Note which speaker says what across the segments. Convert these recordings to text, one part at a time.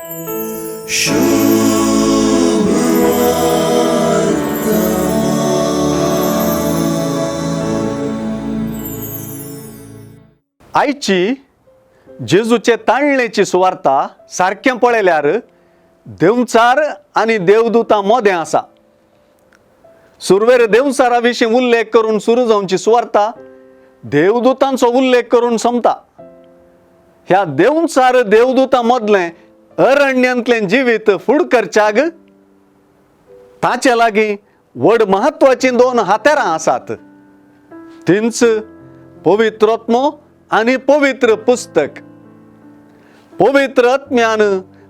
Speaker 1: आयची जेजूचे ताळणेची सुवार्ता सारकें पळयल्यार देंवचार आनी देवदूतां मोदें आसा. सुरवेर देंवचारा विशीं उल्लेख करून सुरू जावची सुवार्ता देवदूतांचो उल्लेख करून सोंपता. ह्या देंवचार देवदूतां मदलें अरण्यांतलें जिवीत फुड करच्याक ताचे लागीं व्हड म्हत्वाचीं दोन हातेरां आसात, तींच पवित्र आत्मो आनी पवित्र पुस्तक. पवित्र आत्म्यान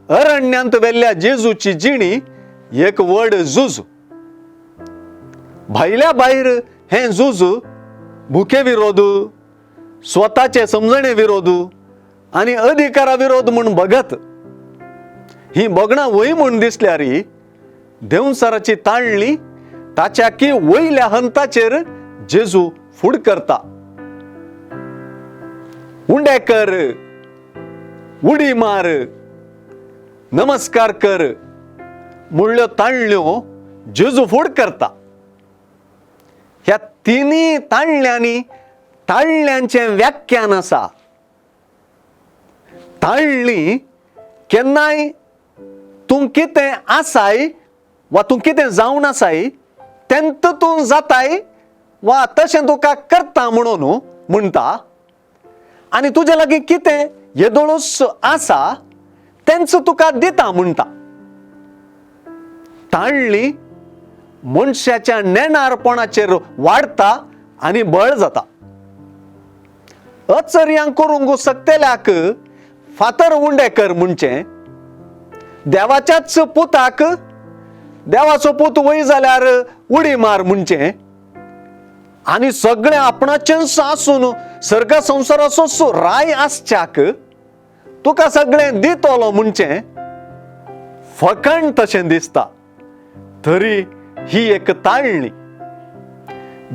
Speaker 1: अरण्यांत व्हेल्ल्या जेजूची जिणी एक व्हड झूज. भायल्या भायर हें झूज भुके विरोध, स्वताचे समजणे विरोध आनी अधिकारा विरोध म्हूण भगत. ही भोगणां वय म्हूण दिसल्यार देंवचाराची ताळणी ताच्या की वयल्या हंताचेर जेजू फूड करता. उंडे कर, उडी मार, नमस्कार कर म्हणल्यो ताळण्यो जेजू फूड करता. ह्या तिनूय ताळण्यांनी ताळण्यांचें व्याख्यान आसा. ताळणी केन्नाय तूं कितें आसाय वा तूं कितें जावन आसाय तेंत तूं जाताय वा तशें तुका करता म्हणून म्हणटा आनी तुजे लागीं कितें येदोळूच आसा तेंच तुका दिता म्हणटा. ताळणी मनशाच्या नेणारपणाचेर वाडटा आनी बळ जाता. अचर्यांक करूंक शकतल्याक फातर उंडे कर म्हणचें, देवाच्याच पुताक देवाचो पूत वय जाल्यार उडी मार म्हणचें आनी सगळें आपणाचेंच आसून सर्ग संवसाराचोच राय आसच्याक तुका सगळें दितलो म्हणचें फकाण तशें दिसता. तरी ही एक ताळणी.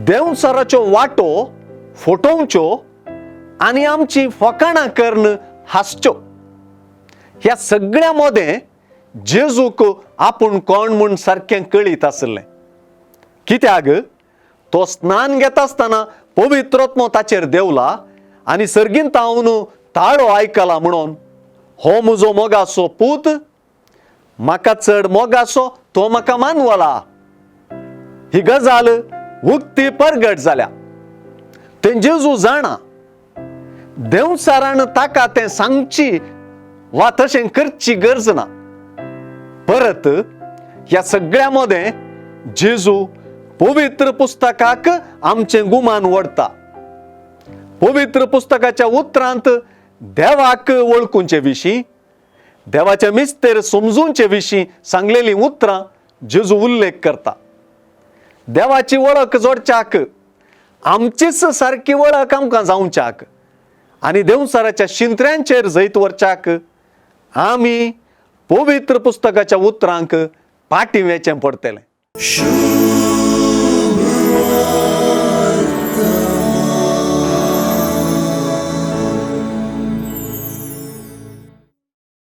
Speaker 1: देंवचाराच्यो वाटो फटोवच्यो आनी आमची फकाणां करून हांसच्यो. ह्या सगळ्या मदें जेजूक आपूण कोण म्हूण सारकें कळीत आसलें, कित्याक तो स्नान घेता आसतना पवित्र आत्मो ताचेर देंवला आनी सर्गींत हांव ताळो आयकला म्हणून, हो म्हजो मोगाचो पूत, म्हाका चड मोगाचो तो म्हाका मानवला. ही गजाल उक्ती परगट जाल्या. तें जेजू जाणा, देंवचारान ताका तें सांगची वा तशें करची गरज ना. परत ह्या सगळ्या मदें जेजू पवित्र पुस्तकाक आमचें गुमान ओडटा. पवित्र पुस्तकाच्या उतरांत देवाक वळखुचे विशीं, देवाच्या मिस्तेर समजूचे विशीं सांगलेलीं उतरां जेजू उल्लेख करता. देवाची वळख जोडच्याक, आमचीच सारकी वळख आमकां जावच्याक आनी देंवचाराच्या शिंत्र्यांचेर जैत व्हरच्याक आमी पवित्र पुस्तकाच्या उतरांक पाटी वेचें पडटलें.